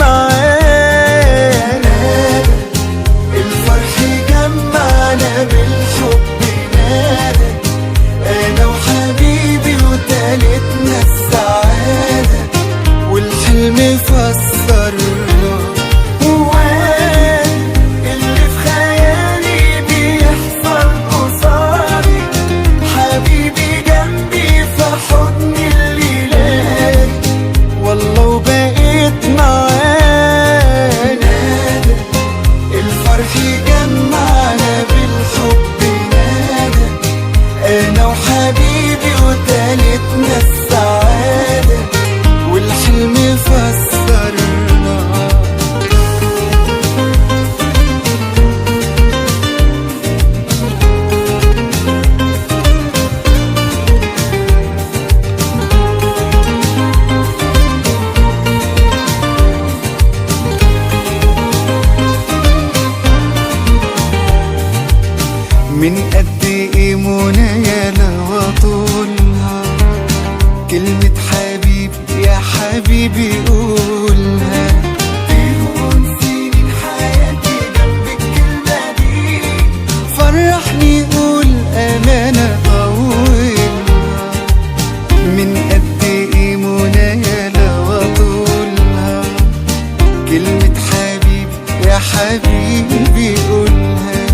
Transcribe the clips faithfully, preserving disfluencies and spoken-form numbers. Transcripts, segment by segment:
معانا. الفرح جمعنا بالحب نادى، أنا وحبيبي وتالتنا السعادة، والحلم فسرنا. وين اللي في خيالي بيحصل قصادي؟ حبيبي جنبي في حضن الليلة، والله وبقيت معانا. الفرح جمعنا بالحب نادى، أنا وحبيبي وتالتنا السعادة، والحلم فسرنا. من قد إيه منايا لو أطولها، كلمة حبيب يا حبيبي قولها. تهون سنين حياتي جنب الكلمة دي، فرحني قول أمانة طولها. من قد إيه منايا لو أطولها، كلمة حبيب يا حبيبي قولها.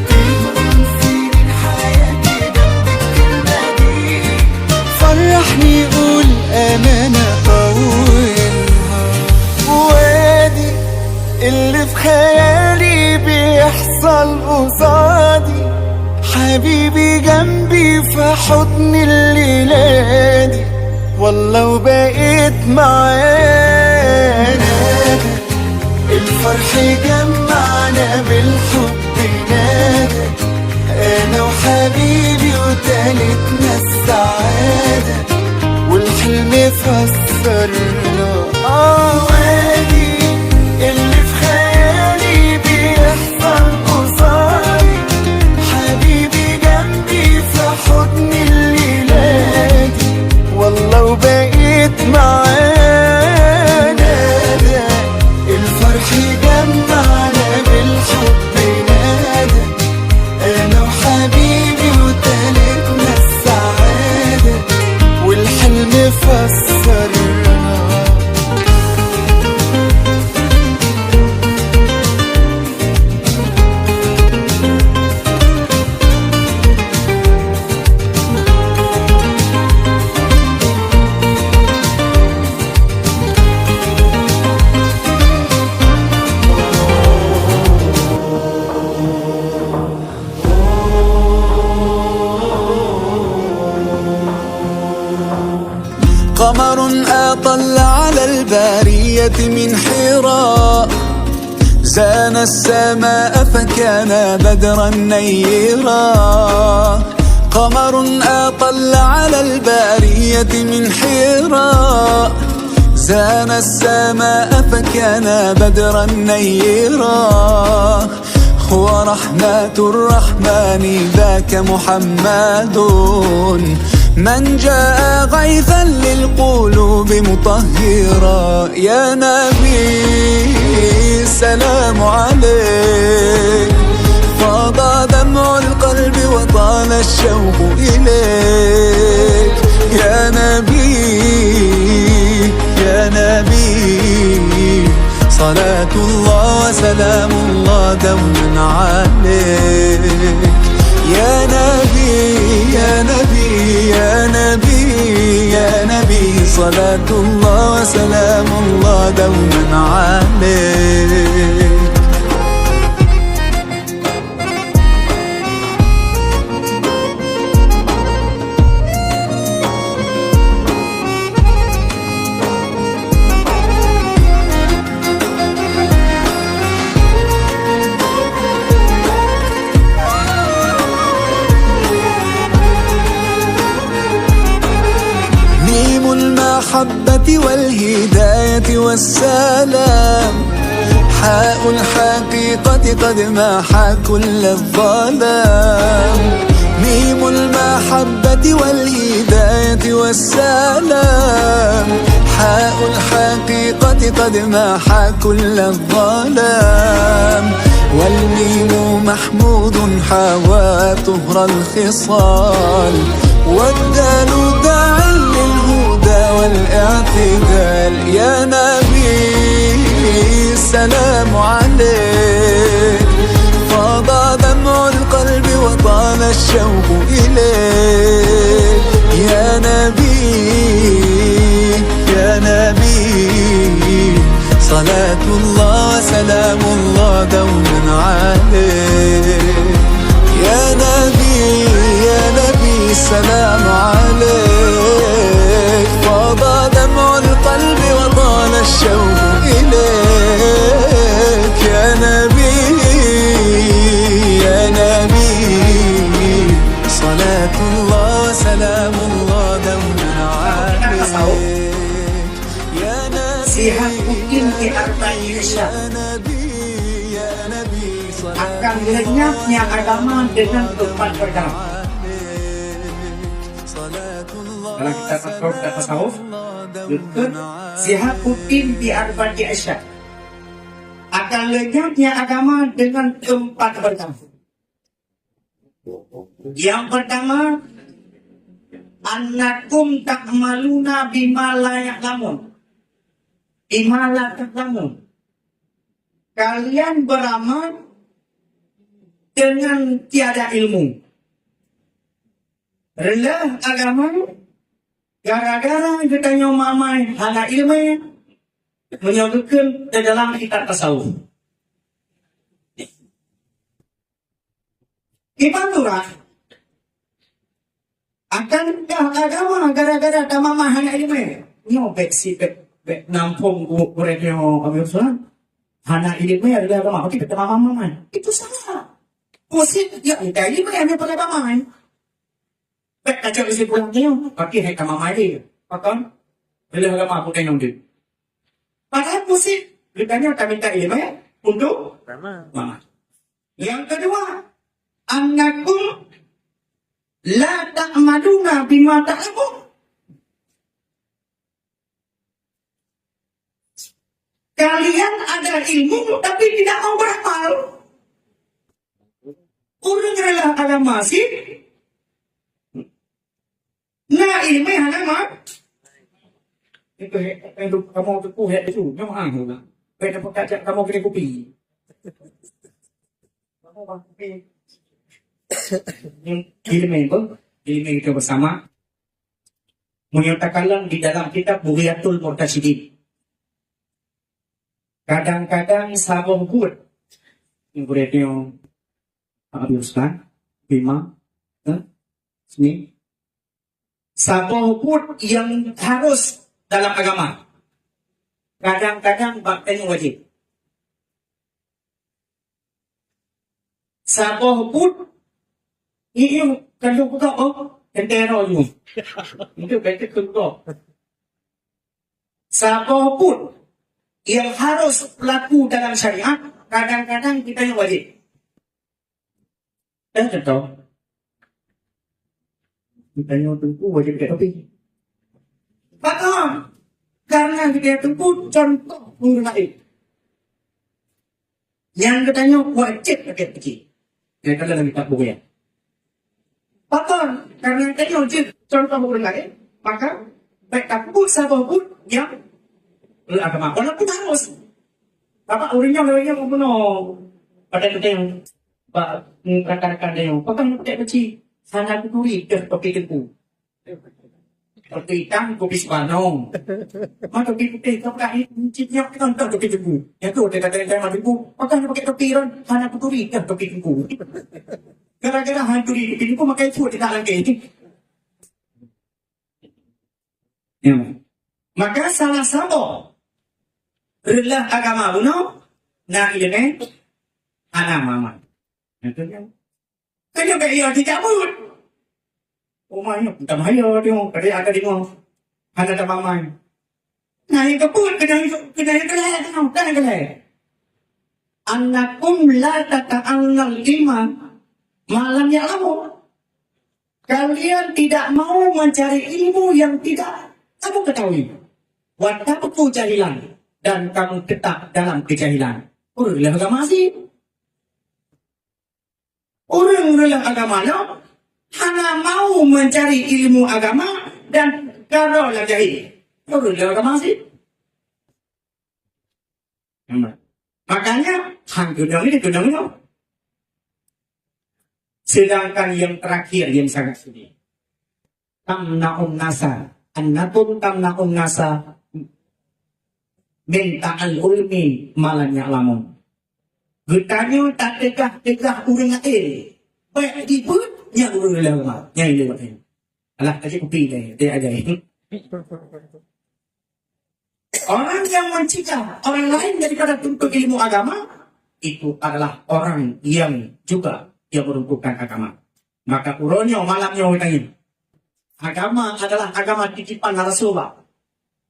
تهون سنين حياتي جنب الكلمة دي، فرحني قول أمانة طولها. وادي اللي في خيالي بيحصل قصادي، حبيبي جنبي في حضن الليلة دي، والله وبقيت معانا. الفرح جمعنا بالحب نادى، أنا وحبيبي وتالتنا السعادة، والحلم فسرنا. آه، وادي اللي في خيالي بيحصل قصادي، حبيبي جنبي في حضن الليلة دي، والله وبقيت معانا. الفرح جمعنا بالحب نادى، أنا وحبيبي وتالتنا السعادة، والحلم فسرنا. قمر أطل على البرية من حراء، زان السماء فكان بدرا نيرا. قمر أطل على البرية من حراء، زان السماء فكان بدرا نيرا. هو رحمة الرحمن ذاك محمد، من جاء غيثا للقلوب مطهرا. يا نبي سلام عليك، فاض دمع القلب وطال الشوق إليك. يا نبي، يا نبي، صلاة الله وسلام الله دوما عليك. يا نبي، يا نبي، يا نبي، يا نبي، صلاة الله وسلام الله دوما عليك. ميم المحبة والهداية والسلام، حاء الحقيقة قد محا كل الظلام. ميم المحبة والهداية والسلام، حاء الحقيقة قد محا كل الظلام، والميم محمود حوى طهر الخصال، والدال داع للهدى والاعتدال. يا نبي، سلام عليك، فاض دمع القلب وطال الشوق إليك. يا نبي، يا نبي، صلاة الله وسلام الله دوما عليك. يا نبي، يا نبي، سلام عليك، فاض دمع القلب وطال الشوق إليك. يا نبي، يا نبي، صلاة الله وسلام الله دوما عليك. يا نبي، Sihat rutin di Arba'i Isya. Akan lenyapnya agama dengan keempat perkara. Dalam kitab tasawuf, kitab tasawuf, disebut, "Sihat rutin di Arba'i Isya." Akan lenyapnya agama dengan keempat perkara. Yang pertama, annakum ta'maluna bima la ya'lamun. Bima la ta'lamun. Kalian beramal dengan tiada ilmu. Reuloh agama gara-gara geutanyoe mamai hana ileumé, meunyoe geukheun di dalam kitab tasawuf. Iban urat akan reuloh agama gara-gara tamamai hana ileumé. Nyoe bèk si bèk, bèk nampông gurèe nyoe, Abi Usman. Hana ileumé reuloh agama, tapi bèk tamamai. Itu salah. Pusat, ya, kita ileumé hana peureulèe tamamai. Bèk kacok isi pulang nyoe, tapi hai tamamai lé. Pakon? Reuloh agama aku tanyong dia. Padahal pusat, geutanyoe taminta ileumé untuk mama. Yang kedua, annakum la ta'maluna bima ta'lamun. Kalian ada ilmu tapi tidak mau beramal. Ureueng reuloh agama sit na ileumé hana ma-, itu he, itu kamoe teupeu he itu, nyoe ah, na. Bèk dapat kajak kamoe keuneuk kupi. Kamoe bang kupi. Ileumé apa? Ileumé kita bersama. Meunyoe takalon di dalam kitab Bughyatul Murtasyidin. Kadang-kadang saboh buet. Nyang buet nyoe, Abi Usman, Bima, eh, sini. Saboh buet yang harus dalam agama. Kadang-kadang bak tanyoe wajéb. Saboh buet, ieu kan lôn peugah, oh, teuntèe droe nyoe. Itu betul tu. Saboh buet yang harus berlaku dalam syariat, kadang-kadang kita yang wajib. Dan contoh, kita yang teungku wajib pakai topi. Pakon? Karena kita yang teungku contoh ureueng laén. Nyang geutanyoe wajéb pakai topi. Nyang ka lheueh kitab buku nyan. Pakon? Karena tanyoe jeuet contoh ureueng laén, maka bèk tapeubuet saboh buet nyang agama. Walaupun harus. Bapak ureueng nyoe, ureueng nyoe bunoe. Padahai teuntèe bak rakan-rakan tanyoe. Pakon pakai peci? Hana kuturi deuh topi teungku. Topi itam, topi sibanong. Ma topi putéh, kau pakai cit nyak kan tak topi teungku. Ya tu, dia kata dia mah teungku. Pakai pakai topi ron, hana kuturi dah topi teungku. Gara-gara hana turi topi teungku, makai pun tidak lagi. Ya. Maka salah satu reulah agama bunoe, na ileumèe, hana mamai. Ya tu kan? Keuneuk bèk yo jicabut. Uma nyoe, tamah yo tengok, tadi ada tengok. Hana tamamai. Nah, nyang keupeuet keuneuk, keuneuk keulai tengok, kan keulai. Annakum la tata'allamuna ma lam ya'lamu. Kalian tidak mau mencari ilmu yang tidak kamu ketahui. Wa tabqu jahilan, dan kamu tetap dalam kejahilan. Ureuëng lheueh agama sih. Ureuëng lheueh agama nyoe hana mau mencari ilmu agama dan keudroe lam jahil. Ureuëng lheueh agama sih. Makanya, han keunong ini, keunong nyoe. Sedangkan yang terakhir yang sangat sedih. Tamna'un nasa, annakum tamna'un nasa min ta'allumi ma lam ya'lamun. Geutanyoe tateugah-teugah ureuëng laén, bék jibeuet nyang ureuëng leuha, nyang leuha. Alah, tajak kupi deh, dia aja. Orang yang mencegah orang lain daripada tuntut ilmu agama, itu adalah orang yang juga yang meruntuhkan agama. Maka uroe nyoe, malam nyoe, geutanyoe, agama adalah agama titipan Rasulullah.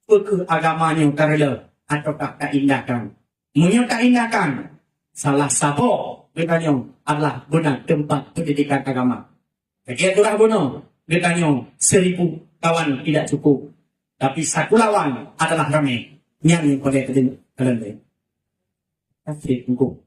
Peu kheueh agama nyoe tareuloh ataukah taindahkan? Meunyoe taindahkan, salah saboh geutanyoe adalah beuna teumpat pendidikan agama. Lagée ulah bunoe, geutanyoe seribu kawan tidak cukup, tapi satu lawan adalah ramé. Nyan nyang paleng teudeungoe kalon lé. Asyik engkau.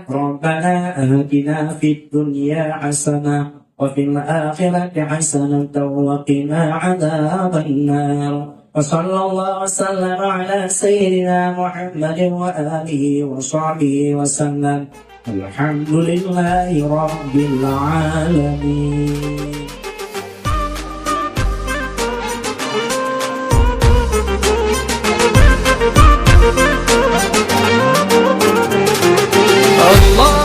Rabbana atina fid dunya hasanah wa fil akhirati hasanatan wa qina adzabannar. Wa sallallahu wa sallama ala sayyidina Muhammadin wa alihi wa sahbihi wa sallam. Alhamdulillahi rabbil alamin. الله،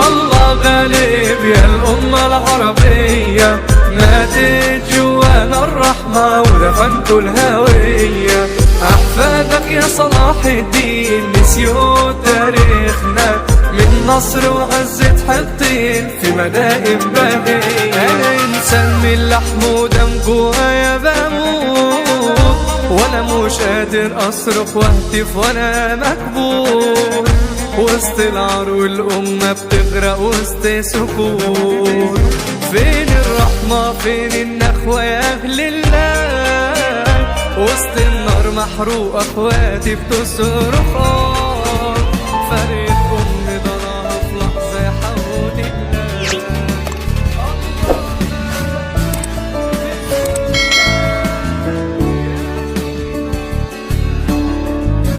الله غالب يا الأمة العربية، ماتت جوانا الرحمة ودفنتوا الهوية. أحفادك يا صلاح الدين نسيوا تاريخنا، من نصر وعزة حطين في مدائن بهية. أنا إنسان من لحم ودم جوايا بموت، وأنا مش قادر أصرخ وأهتف وأنا مكبوت. وسط العار والأمة بتغرق وسط سكوت. فين الرحمة؟ فين النخوة يا أهل الله؟ وسط النار محروق أخواتي بتصرخ، آه. فرق